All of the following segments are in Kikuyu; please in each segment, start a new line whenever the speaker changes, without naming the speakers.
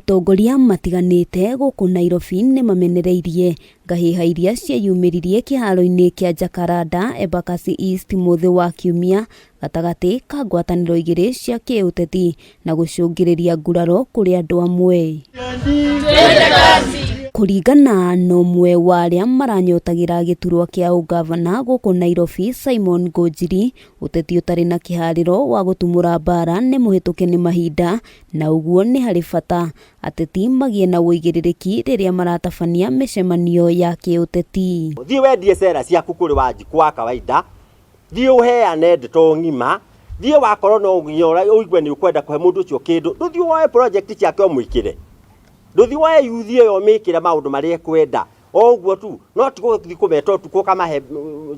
Atongoria matiganĩte gũkũ Nairobi nĩmamenereirie ngahĩha iria cieyumĩririe kĩharo-inĩ kĩa Jacaranda, Embakasi East mũthĩ wa Kiumia gatagatĩ ka ngwatanĩro igĩrĩ cia kĩũteti na gũcũngĩrĩria nguraro kũrĩ andũ amwe. Kũringana na ũmwe wa arĩa maranyotagĩra gĩturwa kĩa ũngavana gũkũ Nairobi Simon Ngũnjiri, ũteti ũtarĩ na kĩharĩro wa gũtumũra mbara nĩ mũhĩtũke nĩ mahinda na ũguo nĩ harĩ bata ateti magĩe na ũigĩrĩrĩki rĩrĩa maratabania mĩcemanio ya kĩũteti.
Thiĩ wendie cera ciaku kũrĩ Wanjikũ wa kawaida, thiĩ ũheane ndeto ng'ima, thiĩ wakorwo no nginya ũigue nĩ ũkwenda kũhe mũndũ ũcio kĩndũ, ndũthiĩ woe project ciake ũmwĩkĩre, ndũthiĩ woe yuthi ĩyo ũmĩkĩre maũndũ marĩa ĩkwenda, o ũguo tu, no ti gũthiĩ kũmeta ũtukũ ũkamahe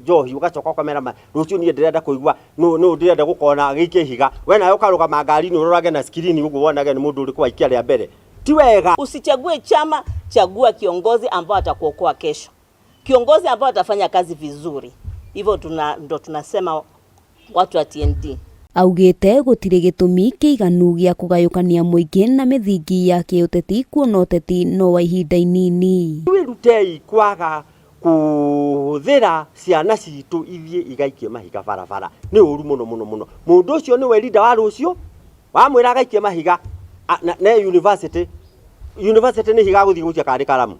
njohi ũgacoka ũkamera rũciũ niĩ ndĩrenda kũigua nũ nũ ndĩrenda gũkona agĩikia ihiga, we nawe ũkarũgama ngari-inĩ ũrorage na screen ũguo wonage nĩ mũndũ ũrĩkũ waikia rĩa mbere, ti wega.
Usichague chama, chagua kiongozi ambao atakuokoa kesho, kiongozi ambao atafanya kazi vizuri. Hivyo tuna, ndo tunasema watu wa TND.
Augĩte gũtirĩ gĩtũmi kĩiganu gĩa kũgayũkania mũingĩ na mĩthingi ya kĩũteti kuona ũteti no wa ihinda inini.
Twĩrutei kwaga kũhũthĩra ciana citũ ithiĩ igaikie mahiga barabara, nĩ ũru mũno mũno mũno. Mũndũ ũcio nĩwe leader wa rũciũ, wamwĩra agaikie mahiga ne university, university nĩ ihiga agũthiĩ gũikia kana nĩ karamu.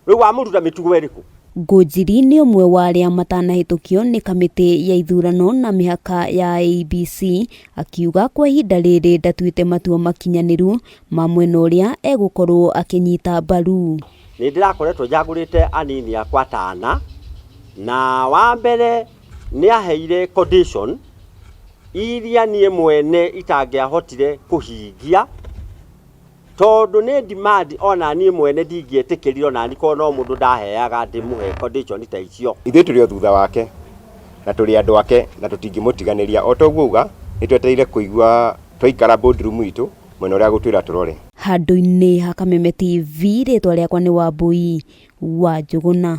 Rĩu wamũruta mĩtugo ĩrĩkũ?
Ngũnjiri nĩ ũmwe wa arĩa matanahĩtũkio nĩ kamĩtĩ ya ithurano na mĩhaka ya IEBC, akiuga kwa ihinda rĩrĩ ndatuĩte matua makinyanĩru ma mwena ũrĩa egũkorwo akĩnyita mbaru.
Nĩ ndĩrakoretwo njagũrĩte anini akwa atana, na wa mbere nĩ aheire condition iria niĩ mwene itangĩahotire kũhingia, tondũ nĩ demand ona niĩ mwene ndingĩetĩkĩrire ona niĩ korwo no mũndũ ndaheaga ndĩmũhe condition ta icio.
Ithuĩ tũrĩ o thutha wake na tũrĩ andũ ake na tũtingĩmũtiganĩria. O ta ũguo auga, nĩ twetereire kũigua twaikara boardroom itũ mwena ũrĩa agũtwĩra tũrore.
Handũ-inĩ ha Kameme TV, rĩtwa rĩakwa nĩ Wambui wa Njũgũna.